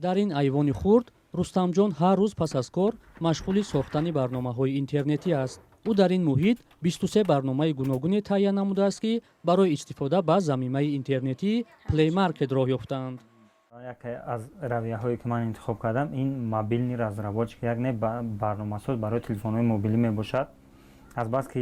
Дар ин айвони хурд Рустамҷон ҳар рӯз пас аз кор машғули сохтани барномаҳои интернетӣ аст. Ӯ дар ин муҳит 23 барномаи гуногуне таҳия намудааст, ки барои истифода ба замимаи интернетии Play Market роҳ ёфтаанд. Яке аз равияҳое, ки ман интихоб кардам, ин мобильный разработчик, яъне барномасоз барои телефонҳои мобилӣ мебошад. Азбаски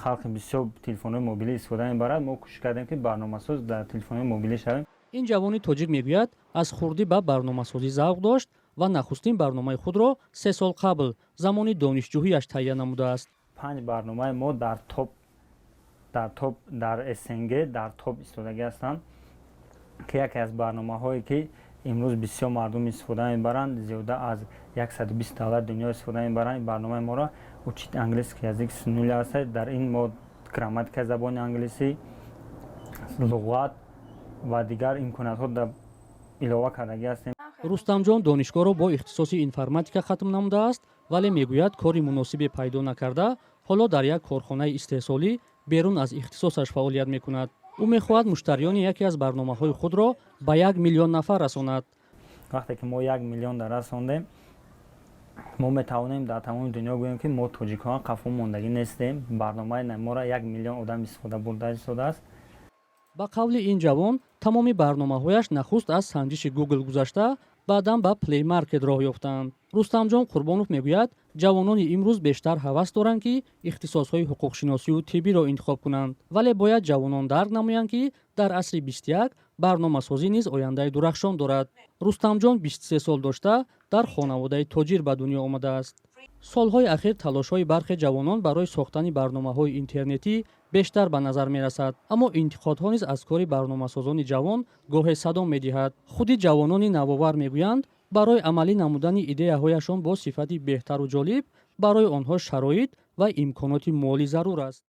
халқи бисёр телефонҳои мобилӣ истифода мебарад, мо кӯшиш кардем, ки барномасоз дар телефонҳои мобилӣ шавем. Ин ҷавони тоҷик мегӯяд, аз хурдӣ ба барномасозӣ завқ дошт ва нахустин барномаи худро 3 сол қабл, замони донишҷӯияш, таҳия намудааст. Панҷ барномаи мо дар топ, дар СНГ дар топ истодагӣ ҳастанд, ки яке аз барномаҳое, ки имрӯз бисёр мардум истифода мебаранд, зиёда аз 120 давлати дунё истифода мебаранд барномаи моро, «Учить английский язык с нуля» аст. Дар ин мо грамматикаи забони англисӣ, луғат ва дигар имкониятҳо илова кардагӣ ҳастем. Рустамҷон донишгоҳро бо ихтисоси информатика хатм намудааст, вале мегӯяд, кори муносибе пайдо накарда, ҳоло дар як корхонаи истеҳсолӣ берун аз ихтисосаш фаъолият мекунад. Ӯ мехоҳад муштариёни яке аз барномаҳои худро ба 1 миллион нафар расонад. Вақте ки мо 1 миллион дар расондем, мо метавонем дар тамоми дунё гӯем, ки мо тоҷикон қафо мондагӣ нестем, барномаи моро 1 миллион одам истифода бурда истодааст. Ба қавли ин ҷавон, тамоми барномаҳояш нахуст аз санҷиши Google гузашта, баъдан ба Play Market роҳ ёфтаанд. Рустамҷон Қурбонов мегӯяд, ҷавонони имрӯз бештар ҳавас доранд, ки ихтисосҳои ҳуқуқшиносию тиббиро интихоб кунанд, вале бояд ҷавонон дарк намоянд, ки дар асри 21 барномасозӣ низ ояндаи дурахшон дорад. Рустамҷон 23 сол дошта, дар хонаводаи тоҷир ба дунё омадааст. Солҳои ахир талошҳои бархе ҷавонон барои сохтани барномаҳои интернетӣ бештар ба назар мерасад, аммо интиқодҳо низ аз кори барномасозони ҷавон гоҳе садо медиҳад. Худи ҷавонони навовар мегӯянд, барои амалӣ намудани идеяҳояшон бо сифати беҳтару ҷолиб барои онҳо шароит ва имконоти молӣ зарур аст.